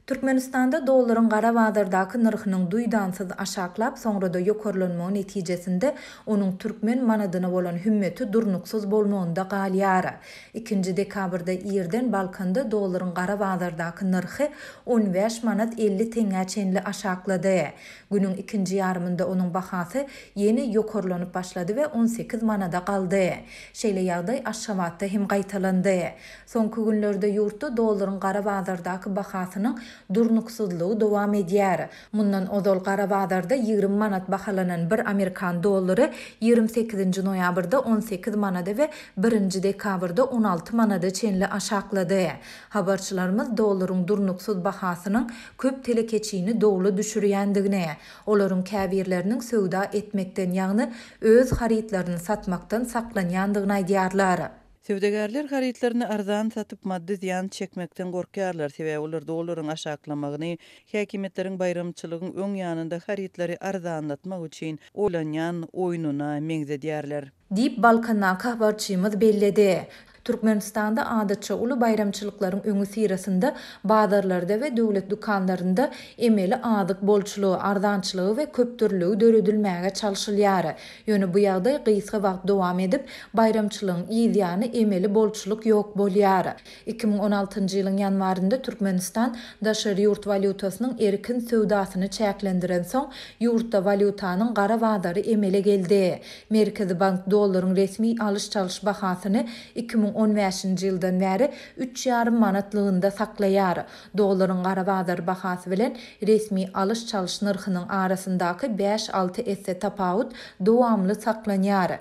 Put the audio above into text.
Türkmenistanda dollaryň gara bazardaky nyrhynyň duýdansyz aşaklap, soňra-da ýokarlanmagy netijesinde onuň türkmen manadyna bolan hümmeti durnuksyz bolmagynda galýar. Ikinji dekabrda irden Balkanda dollaryň gara bazardaky nyrhy 15 manat 50 teňňä çenli aşaklady. Günüň ikinji ýarymynda onuň bahasy ýene ýokarlanyp başlady we 18 manada galdy. Şeýle ýagdaý Aşgabatda hem gaýtalandy. Soňky günlerde ýurtda dollaryň gara bazardaky bahasynyň durnuksyzlygy dowam edýär. Mundan ozal gara bazarda 20 manat bahalanan bir amerikan dollary 28-nji noýabrda 18 manada we birinji dekabrda 16 manada çenli aşaklady. Habarçylarymyz dollaryň durnuksyz bahasynyň köp telekeçini dowla düşürýändigini, olaryň käbirleriniň söwda etmekden, ýagny öz harytlaryny satmakdan saklanýandygyny aýdýarlar. Söwdagärler harytlaryny arzan satyp, maddy zyýan çekmekden gorkýarlar, sebäbi olar dollaryň aşaklamagyny häkimiýetleriň baýramçylygyň öň ýanynda harytlary arzanlatmak üçin oýlanýan oýnuna meňzedýärler. Diýip, Balkandaky habarçymyz belledi. Türkmenistanda adatça uly baýramçylyklaryň öňüsyrasynda bazarlarda we döwlet dükanlarynda emeli azyk bolçulygy, arzançylygy we köpdürlüligi döredilmäge çalşylýar. Ýöne bu ýagdaý gysga wagt dowam edip, baýramçylygyň yz ýany emeli bolçulyk ýok bolýar. 2016-njy ýylyň ýanwarynda Türkmenistan daşary ýurt walýutasynyň erkin söwdasyny çäklendirensoň, ýurtda walýutanyň gara bazary emele geldi. Merkezi bank dollaryň resmi alyş-çalyş bahasyny 2015-nji ýyldan bäri üç ýarym manatlygynda saklaýar. Dollaryň gara bazar bahasy bilen resmi alyş-çalyş nyrhynyň arasyndaky bäş-alty esse tapawut dowamly saklanýar.